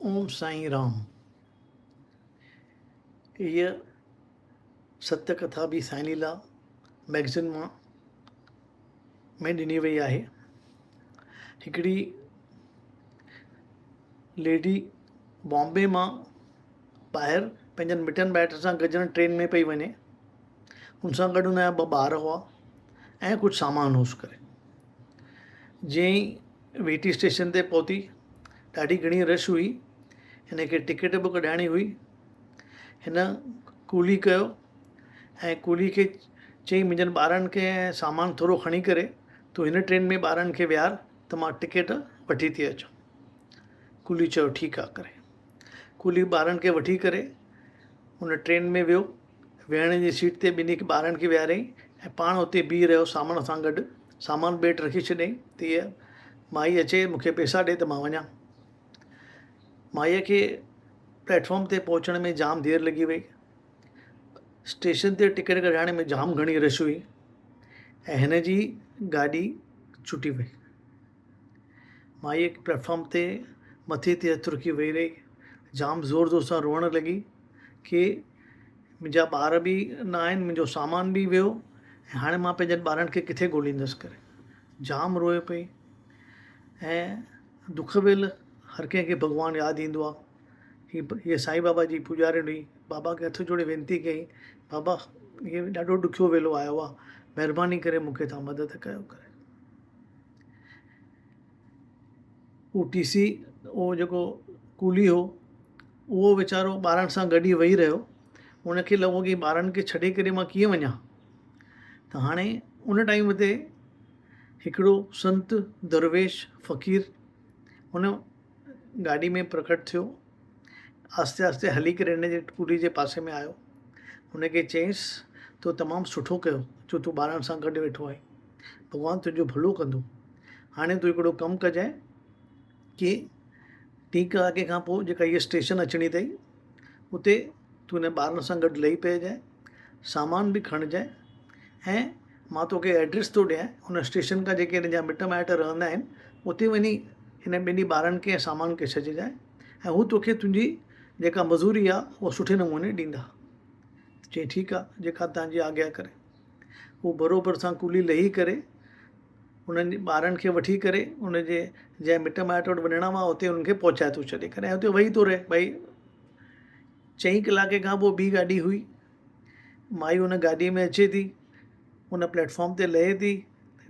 اوم سائين رام. هيء ستيه ڪٿا به سائين ليلا مئگزين مان ۾ ڏني وئي آهي. هڪڙي ليڊي بامبي مان ٻاهر پنهنجن مٽن مائٽن سان گڏجڻ ٽرين ۾ پئي وڃي. ان سان گڏ ان جا ٻه ٻار هئا ۽ ڪجهه سامان هوس ڪري. جيئن ئي وي ٽي اسٽيشن تي پهتي ڏاڍي گهڻي رش هئي. هن کي ٽڪيٽ به ڪڍائڻي هئي. هن ڪولي ڪيو ۽ ڪولي کي چيائين منهنجن ٻارن کي ۽ سامان ٿورو کڻي ڪري تون هن ٽرين ۾ ٻارن کي ويهار ته مان ٽڪيٽ وٺي ٿي اچان. ڪولي چيو ٺيڪ آ ڪري. ڪولي ٻارن کي وٺي ڪري ان ٽرين ۾ ويو. ويهڻ جي سيٽ تي ٻنهي ٻارن کي ويهاريائين ۽ پاڻ اتي بيهي رهيو سامان سان گڏ سامان به هيٺ رکي ڇڏيائين ته هيء مائي اچي مون کي پئسا ڏي ته مان وڃان. مائيء کي پليٽ فارم تي پهچڻ ۾ جام دير لڳي وئي. اسٽيشن تي ٽڪيٽ ڪڍائڻ ۾ جام گهڻي رش هئي ۽ هن جي گاڏي ڇٽي وئي. مائيء پليٽ فارم تي مٿي تي هٿ رکي ويهي رهي. جام زور زور سان روئڻ لڳي ڪي منهنجا ٻار به نه آهن منهنجو سامان به ويو ۽ هاڻي مان پنهنجن ٻارن کي ڪٿي ڳولهيندس ڪري جام روئي پئي ۽ دک ويل هر ڪنهن کي ڀڳوان ياد ايندو آهي هي هيء سائين بابا جي پوڄارڻ هئي بابا کي هٿ جوڙي وينتي ڪيائين بابا هيء ڏاڍو ڏکيو ويلو آيو آهي مهرباني ڪري مون کي توهان مدد ڪيو ڪري هو ٽي سي اهو جيڪو ڪولي هو اهو ويچارو ٻارن سان گڏ ئي ويهي رهيو. ان کي لڳو ڪي ٻارن کي ڇڏي ڪري مان ڪيئن وڃان ته هاڻي ان ٽائيم تي هڪڙو سنت درويش فقير ان گاڏي ۾ پرڪٽ ٿيو. آهستي آهستي هلي ڪري هن جي ڪولي جي پاسي ۾ آيو. هن کي چيائينس تو تمام سٺو ڪيو جو تون ٻارن سان گڏ ويٺو آهين. ڀڳوان تنهنجو ڀلو ڪندو. هاڻي تون هڪڙو ڪم ڪجانء ڪي ٽين ڪلاڪي کان پوء جيڪا هيء اسٽيشن اچڻي اٿئي اتي تون هن ٻارن سان گڏ لهي پئجانء، سامان به کڻجانء ۽ مان توکي ايڊريس ٿو ڏيان ان اسٽيشن کان جيڪي هن جا مٽ مائٽ رهندا آهن اتي وڃي هن ٻنهي ٻارن کي ۽ سامان کي ڇڏجانء ۽ هو توکي تنهنجي جيڪا مزوري آهي اها سٺي نموني ڏيندا. چيائين ٺيڪ آهي جيڪا توهان جي آگيا ڪري. هو بروبر سان ڪلي لهي ڪري انهن ٻارن کي وٺي ڪري ان جي جنهن مٽ مائٽ وٽ وڃڻا هئا اتي انهن کي پهچائي ٿو ڇڏي ڪري ۽ اتي ويهي ٿو رهي ڀئي چئين ڪلاڪي کان پوء ٻي گاڏي هئي مائي ان گاڏي ۾ اچي ٿي ان پليٽ فارم تي لهي ٿي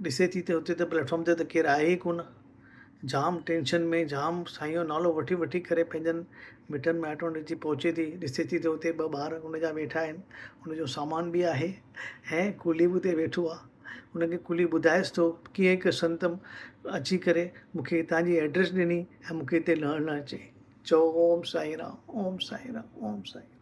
ڏسي ٿي ته اتي ته پليٽ فارم تي ته ڪير آهي ئي ڪونه جام ٽينشن ۾ جام سائين جو نالو وٺي وٺي ڪري پنهنجن مٽن مائٽن وٽ اچي پهچي ٿي ڏسي ٿي ته اتي ٻه ٻار ان جا ويٺا آهن ان جو سامان به آهي ۽ ڪولي به اتي ويٺو آهي ان کي ڪولي ٻڌائيس ٿو ڪيئن هڪ سنت اچي ڪري مون کي هتان جي ايڊريس ڏني ۽ مون کي هتي لهڻ لاء چئي چئو اوم سائين رام اوم سائين رام اوم سائين.